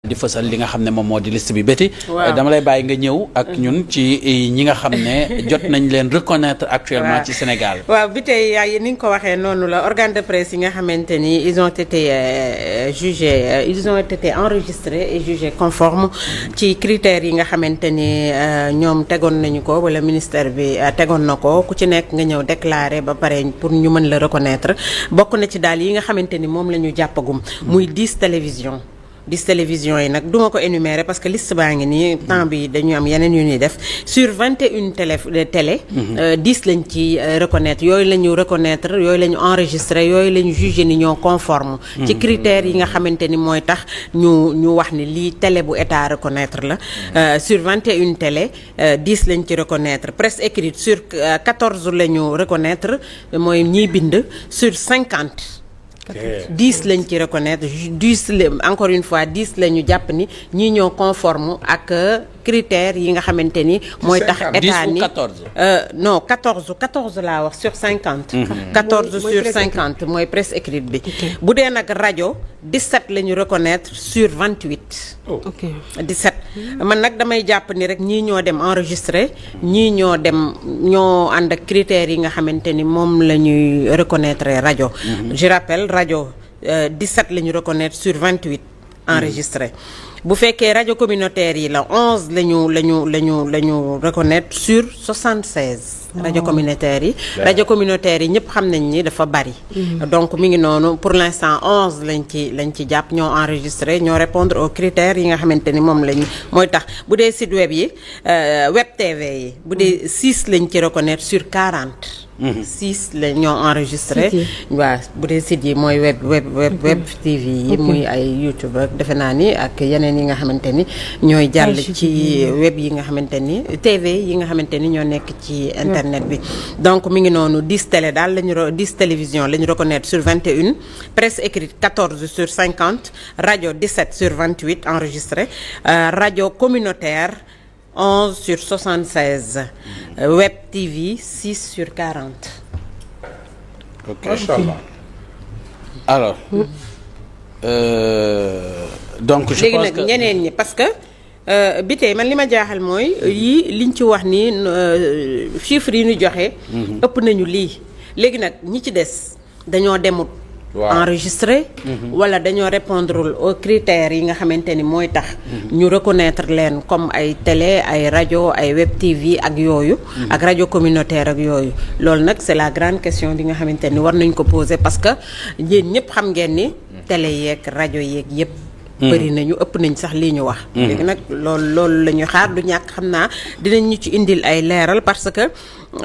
di fësal li nga xam ne moom moo di liste bi Betty dama lay bàyyi nga ñëw ak ñun ci ñi nga xam ne jot nañ leen reconnaître actuellement ci Sénégal. waaw bi tey ni nga ko waxee noonu la organe de presse yi nga xamante ni ils ont été jugés ils ont été enregistrés et jugés conformes ci critères yi nga xamante ni ñoom tegoon nañu ko wala ministère bi tegoon na ko ku ci nekk nga ñëw déclarer ba pare pour ñu mën la reconnaître bokk na ci daal yi nga xamante ni moom la ñu jàppagum muy 10 télévisions. 10 télévisions yi nag duma ko énumérer parce que liste baa ngi nii temps bi dañu am yeneen yu ñuy def sur 21 télé 10 lañ ci reconnaître yooyu la ñu reconnaître yooyu la ñu enregistré yooyu la ñu jugé ni ñoo conforme ci critères yi nga xamante ni mooy tax ñu wax ni lii télé bu état reconnaître la sur 21 télé 10 lañ ci reconnaître presse écrite sur 14 la ñu reconnaître mooy ñiy bind sur 50 10 lañ ci reconnaître 10 encore une fois 10 la ñu jàpp ni ñii ñoo conforme ak critères yi nga xamante ni mooy tax état ni non 14 laa wax sur 50 14 sur 50 mooy presse écrite bi bu dee nag rajo 17 la ñu reconnaître sur 28 17 man nag damay jàpp ni rek ñii ñoo dem enregistré ñii ñoo ànd ak critères yi nga xamante ni moom la ñuy reconnaître rajo je rappelle rajo 17 la ñu reconnaître sur 28 enregistré bu fekkee rajo communautaire yi la 11 la ñu reconnaître sur 76 rajo communautaire yi ñëpp xam nañ ni dafa bari donc mi ngi noonu pour l'instant 11 lañ ci jàpp ñoo enregistré ñoo répondre aux critères yi nga xamante ni moom lañ mooy tax bu dee site web yi web TV yi bu dee 6 lañ ci reconnaître sur 40 6 la ñoo enregistré waaw bu dee site yi mooy web TV yi muy ay YouTube ak defe naa ni ak yeneen yi nga xamante ni ñooy jàll ci web yi nga xamante ni TV yi nga xamante ni ñoo nekk ci internet bi donc mi ngi noonu 10 télé daal 10 télévision la ñu reconnaître sur 21 presse écrite 14 sur 50 rajo 17 sur 28 enregistré rajo communautaire 11 sur 76 web TV 6 sur 40. ok macha allah alors donc je pense que léegi nag ñeneen ñi parce que bi tey man li ma jaaxal mooy yii liñ ci wax ni chiffres yi ñu joxe. ëpp nañu lii léegi nag ñi ci des dañoo demut. enregistré wala dañoo répondre aux critères yi nga xamante ni mooy tax ñu reconnaître leen comme ay télé ay rajo ay web TV ak yooyu ak rajo communautaire ak yooyu loolu nag c'est la grande question bi nga xamante ni war nañ ko poser parce que yéen ñëpp xam ngeen ni télé yeeg rajo yeeg yëpp bëri nañu ëpp nañ sax lii ñu wax léegi nag loolu la ñu xaar du ñàkk xam naa dinañ ñu ci indil ay leeral parce que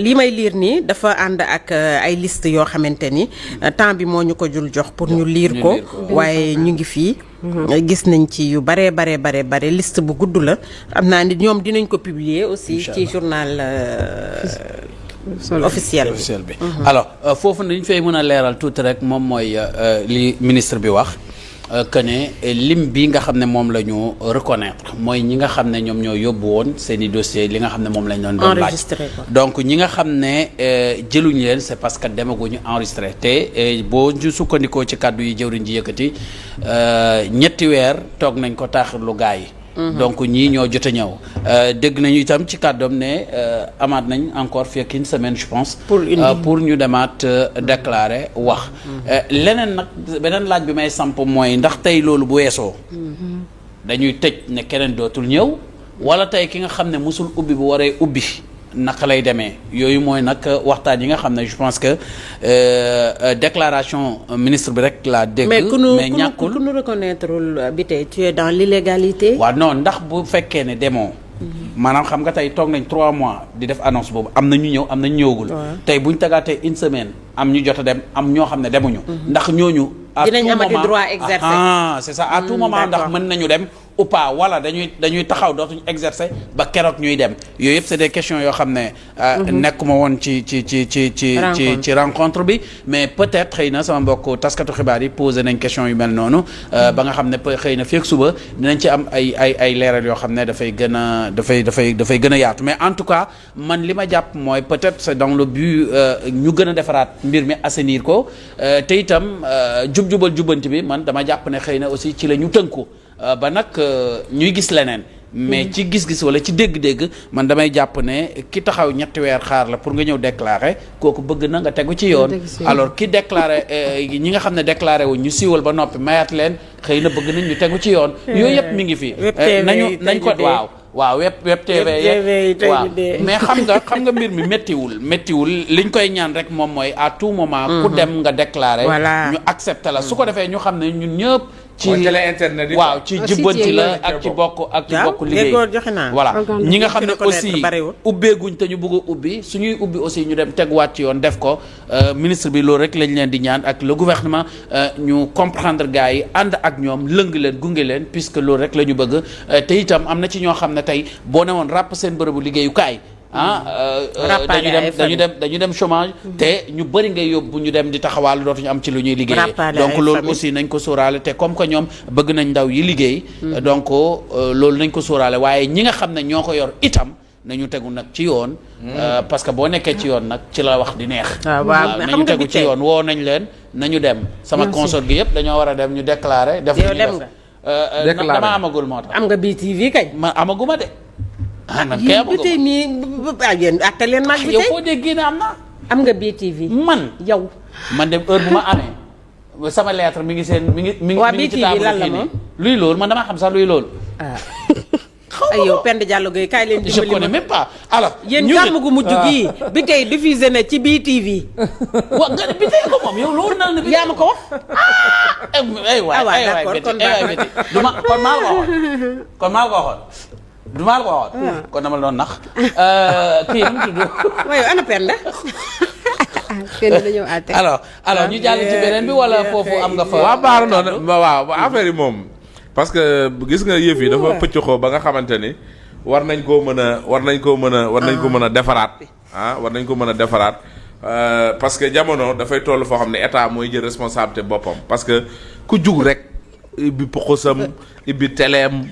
lii may liir nii dafa ànd ak ay liste yoo xamante ni temps bi moo ñu ko jul jox pour ñu liir ko waaye ñu ngi fii gis nañ ci yu bare liste bu gudd la xam naa ni ñoom dinañ ko publier aussi ci journal officiel bi alors foofu nañ fay mën a leeral tuuti rek moom mooy li ministre bi wax que ne lim bi nga xam ne moom la ñu reconnaître mooy ñi nga xam ne ñoom ñoo yóbbu woon seen i dossier li nga xam ne moom lañ doon laaj donc ñi nga xam ne jëluñu leen c'est parce que demaguñu enregistré te boo ñu sukkandikoo ci kàddu yi jëwriñ ji yëkkati 3 weer toog nañ ko taaxirlu gaa yi donc ñii ñoo jot a ñëw dégg nañu itam ci kàddoom ne amaat nañ encore fii ak une semaine je pense pour ñu demaat déclarer wax leneen nag beneen laaj bi may samp mooy ndax tey loolu bu weesoo dañuy tëj ne keneen dootul ñëw wala tey ki nga xam ne musul ubbi bu waree ubbi naka lay demee yooyu mooy nag waxtaan yi nga xam ne je pense que déclaration ministre bi rek laa dégg. mais ñàkkul ku nu reconnaître bi tey tu es dans l'illégalité. waaw non ndax bu fekkee ne demoo. maanaam xam nga tey toog nañ 3 mois di def annonce boobu am na ñu ñëw am na ñu ñëwagul. tey bu ñu tegaatee une semaine am ñu jot a dem am ñoo xam ne demuñu. ndax ñooñu. à tout moment dinañ amati droit exercer. c'est ça à tout moment ndax mën nañu dem. ou pas wala dañuy taxaw dootuñu exercer ba keroog ñuy dem yooyu yëpp c'est des questions yoo xam ne nekkuma woon ci rencontre bi mais peut-être xëy na sama mbokk taskatu xibaar yi posé nañ question yu mel noonu ba nga xam ne xëy na fii ak suba dinañ ci am ay leeral yoo xam ne dafay gën a yaatu mais en tout cas man li ma jàpp mooy peut-être c'est dans le but ñu gën a defaraat mbir mi assainir ko te itam jubal jubbanti bi man dama jàpp ne xëy na aussi ci la ñu tënku ba nag ñuy gis leneen. mais ci gis-gis wala ci dégg-dégg man damay jàpp ne ki taxaw ñetti weer xaar la pour nga ñëw déclarer kooku bëgg na nga tegu ci yoon. alors ki déclaré ñi nga xam ne déclaré wu ñu siiwal ba noppi mayaat leen xëy na bëgg nañ ñu tegu ci yoon. yooyu yëpp mi ngi fi. nañ ko waaw web TV waaw mais xam nga mbir mi méttiwul liñ koy ñaan rek moom mooy à tout moment. ku dem nga déclarer. ñu accepter la su ko defee ñu xam ne ñun ñëpp. ci internet waaw ci jubbanti la ak ci bokk liggéey voilà ñi nga xam ne aussi ubbeeguñ te ñu bëgg a ubbi suñuy ubbi aussi ñu dem teguwaat ci yoon def ko ministre bi loolu rek lañ leen di ñaan ak le gouvernement ñu comprendre gars yi ànd ak ñoom lëng leen gunge leen puisque loolu rek la ñu bëgg te itam am na ci ñoo xam ne tey boo ne woon ràpp seen bërëbu liggéeyukaay dañu dem chômage te ñu bëri ngay yóbbu ñu dem di taxawal dootuñu am ci lu ñuy liggéeyee donc loolu aussi nañ ko sóoraale te comme que ñoom bëgg nañ ndaw yi liggéey donc loolu nañ ko sóoraale waaye ñi nga xam ne ñoo ko yor itam nañu tegu nag ci yoon parce que boo nekkee ci yoon nag ci la wax di neex waaw nañu tegu ci yoon woo nañ leen nañu dem sama consort gi yëpp dañoo war a dem ñu déclarer def dama amagul moo tax am nga BTV kañ ma amaguma de man kay bi tey nii yéen atte leen mag bi tey yow foo déggee ne am nga BTV man yow man dem heure bu ma amee sama lettre mi ngi ci table lan la moom luy loolu man damaa xam sax luy loolu ay yow Penda Diallo Gueye kaay leen je connais même pas alors yéen gàmm gu mujj gii bi tey diffusé na ci BTV wa nga bi tey ko moom yow loolu na yaa ma ko wax ay waay kon maa ko waxoon du maa ko waxoon kon dama la doon nax kii nu mu tudd waaye ana Penda dañoo àtte alors ñu jàll ci beneen bi wala foofu am nga fa waaw baax noonu waaw affaire yi moom parce que gis nga yëf yi dafa pëccxoo ba nga xamante ni war nañ koo mën a defaraat war nañ ko mën a defaraat parce que jamono dafay toll foo xam ne état mooy jël responsabilité boppam parce que ku jug rek ibbi poxosam ibbi teleem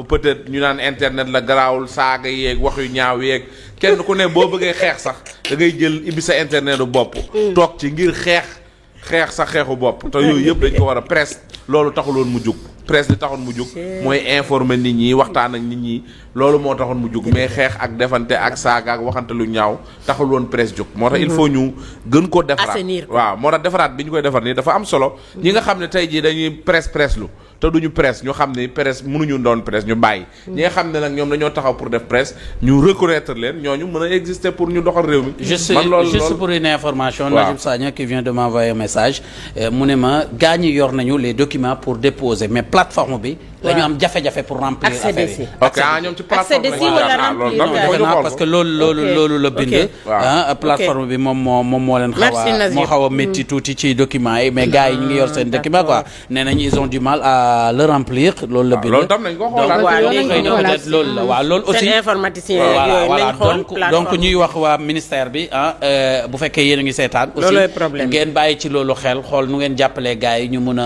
peut-être ñu naan internet la garaawul saaga yeeg wax yu ñaaw yeeg kenn ku ne boo bëggee xeex sax da ngay jël ibbi sa internetu bopp toog ci ngir xeex sa xeexu bopp te yooyu yëpp dañ ko war a presse loolu taxuloon mu jug presse li taxoon mu jug mooy informer nit ñi waxtaan ak nit ñi loolu moo taxoon mu jug mais xeex ak defante ak saaga ak waxante lu ñaaw taxuloon presse jug moo tax il faut ñu gën ko defaraat waaw moo tax defaraat bi ñu koy defar nii dafa am solo ñi nga xam ne tey jii dañuy presse lu te duñu presse ñu xam ne presse mënuñu doon presse ñu bàyyi ñi nga xam ne nag ñoom dañoo taxaw pour def presse ñu reconnaître leen ñooñu mën a exister pour ñu doxal réew mi juste pour une information Najib Sagna qui vient de m'envoyer un message mu ne ma gaa ñi yor nañu les documents pour déposer mais plateforme bi dañu am jafe-jafe pour remplir affaire yi ok ñoom ci plateforme parce que loolu la bind plateforme bi moom moo leen xaw a métti tuuti ci documents yi mais gars yi ñu ngi yor seen document quoi nee nañu ils ont du mal à le remplir loolu la bind loolu tam nañ ko xoolaat loolu la waaw loolu aussi informaticien voilà donc ñuy wax waa ministère bi bu fekkee yéen a ngi seetaan aussi ngeen bàyyi ci loolu xel xool nu ngeen jàppalee gars yi ñu mun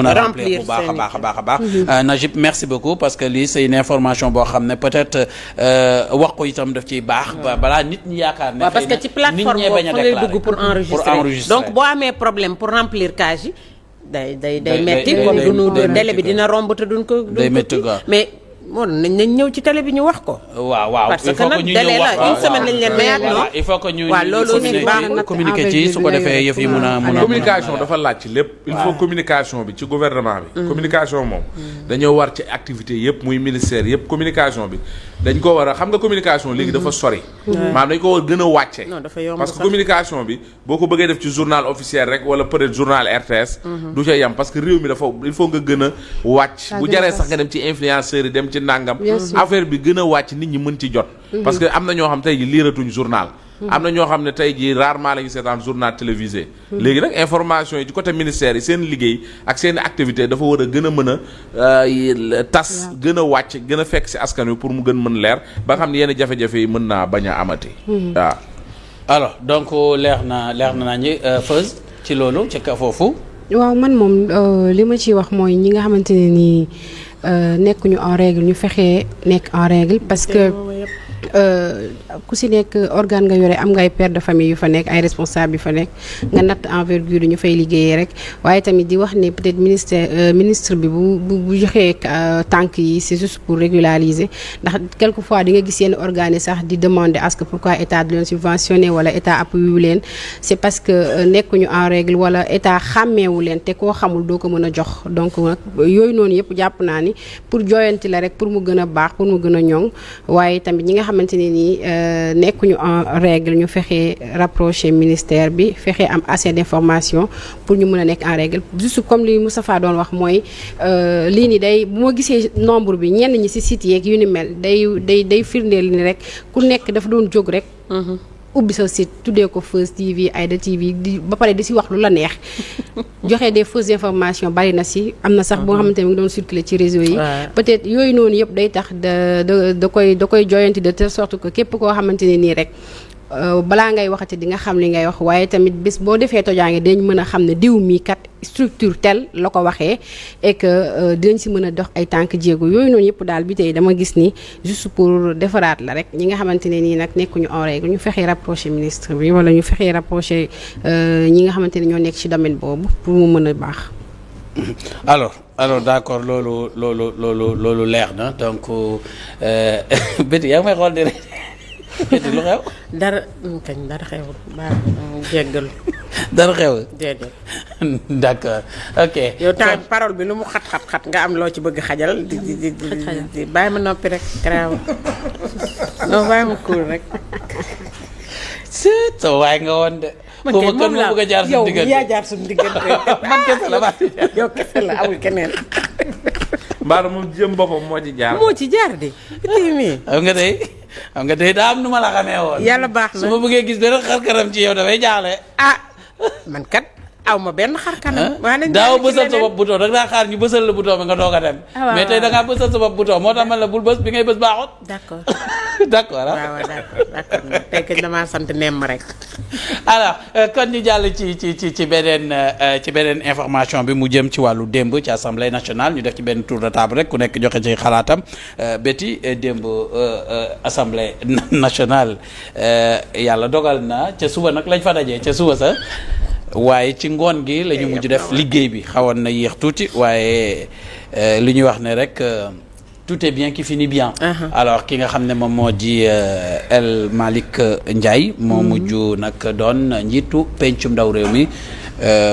a remplir bu baax a baax Najib merci beaucoup parce que lii c'est une information boo xam ne peut-être wax ko itam daf ciy baax balaa nit ñi yaakaar ne parce que ci plateforme boobu fa ngay dugg pour enregistrer donc boo amee problème pour remplir cage yi day metti comme duñu délai bi dina romb te duñ ko mais moom nañ ñëw ci télé bi ñu wax ko. waaw parce que nag délai la une semaine lañ leen mayaat non il faut que ñu loolu aussi baax na communiquer ci su ko defee yëf yi mun a communication dafa laaj ci lépp il faut communication bi ci gouvernement bi communication moom dañoo war ci activité yëpp muy ministère yëpp communication bi dañ ko war a xam nga communication léegi dafa sori maanaam dañ ko war gën a wàcce parce que communication bi boo ko bëggee def ci journal officiel rek wala peut-être journal RTS du ca yam parce que réew mi dafa il faut nga gën a wàcc bu jaree sax nga dem ci influenceurs yi dem ci nangam affaire bi gën a wàcc nit ñi mën ci jot parce que am na ñoo xam tey ji liiratuñ journal am na ñoo xam ne tey jii rarement la ñu seetaan journal télévisé léegi nag information yi ci côté ministère yi seen liggéey ak seen activité dafa war a gën a mën a tas gën a wàcc gën a fekk si askan wi pour mu gën mën leer ba nga xam ne yenn jafe-jafe yi mën naa bañ a amati waaw alors donc leer na naa ñi Feuz ci loolu ci ka foofu waaw man moom li ma ciy wax mooy ñi nga xamante ne nii nekkuñu en règle ñu fexee nekk en règle parce que ku si nekk organe nga yore am nga ay père de famille yu fa nekk ay responsable yu fa nekk nga natt envergure ñu fay liggéeyee rek waaye tamit di wax ne peut-être ministre bi bu joxee tànk yi c'est juste pour régulariser ndax quelquefois di nga gis yenn organes yi sax di demander à ce que pourquoi état di leen subventionné wala état appuyu leen c'est parce que nekkuñu en règle wala état xàmmeewu leen te koo xamul doo ko mën a jox donc nag yooyu noonu yëpp jàpp naa ni pour jooyanti la rek pour mu gën a baax pour mu gën a ñoŋ waaye tamit ñi nga xamante ne nii nekkuñu en règle ñu fexe rapprocher ministère bi fexe am assez d'information pour ñu mën a nekk en règle juste comme li Moustapha doon wax mooy lii ni day bu ma gisee nombre bi ñenn ñi ci site yeeg yu ni mel day firndeel ni rek ku nekk dafa doon jóg rek ubbi sa site tuddee ko First TV Aïda TV ba pare di ci wax lu la neex joxe des fausses informations bari na ci am na sax boo xamante ne mu ngi doon circuler ci réseau yi peut-être yooyu noonu yëpp day tax da koy joyanti de telle sorte que képp koo xamante ne nii rek balaa ngay waxati di nga xam li ngay wax waaye tamit bés boo defee tojaange dañ mën a xam ne diw mii kat structure tel la ko waxee et que dinañ si mën a dox ay tànk jéego yooyu noonu yëpp daal bi tey dama gis ni juste pour defaraat la rek ñi nga xamante ne nii nag nekkuñu en règle ñu fexee rapprocher ministre bi wala ñu fexee rapprocher ñi nga xamante ne ñoo nekk ci domaine boobu pour mu mën a baax. alors d'accord loolu leer na donc Betty yaa ngi may xool di rek lu xew. dara xewul baax jéggal. dara xew. déedéet. d'accord ok. yow temps parole bi lu mu xat nga am loo ci bëgg xajal di bàyyi ma noppi rek garaaw non bàyyi ma kuul rek. c'est waaye nga woon de. man kay moom laa bëgg a jaar suñu diggante yow yaa jaar suñu diggante. man kese la ba. yow kese la amul keneen. Mbaaru moom jëm boppam moo ci jaar. moo ci jaar de. mii. xam nga tey daa am nu ma la xamee woon. yàlla baax na su ma bëggee gis benn xar-xaram ci yow dafay jaaxle. man kat aw ma benn xar kanam. daaw bësal sa bopp bouton rek daa xaar ñu bësal la bouton bi nga doog a dem. mais tey da ngaa bësal sa bopp bouton moo tax man la bul bës bi ngay bës baaxut. d'accord d'accord waaw d'accord tey kañ damaa sant nemm rek. alors kon ñu jàll ci beneen information bi mu jëm ci wàllu démb ci assemblée nationale ñu def ci benn tour de table rek ku nekk joxe ci xalaatam Betty démb assemblée nationale yàlla dogal na ca suba nag lañ fa dajee ca suba sa waaye ci ngoon gi la ñu mujj def liggéey bi xawoon na yéex tuuti waaye li ñuy wax ne rek tout est bien qui finit bien. Alors ki nga xam ne moom moo di El Malick Ndiaye moo mujj nag doon njiitu pencum ndaw réew mi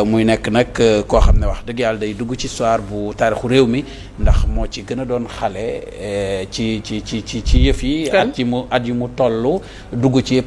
muy nekk nag koo xam ne wax dëgg yàlla day dugg ci histoire bu taarixu réew mi ndax moo ci gën a doon xale ci yëf yi at yi mu toll dugg ci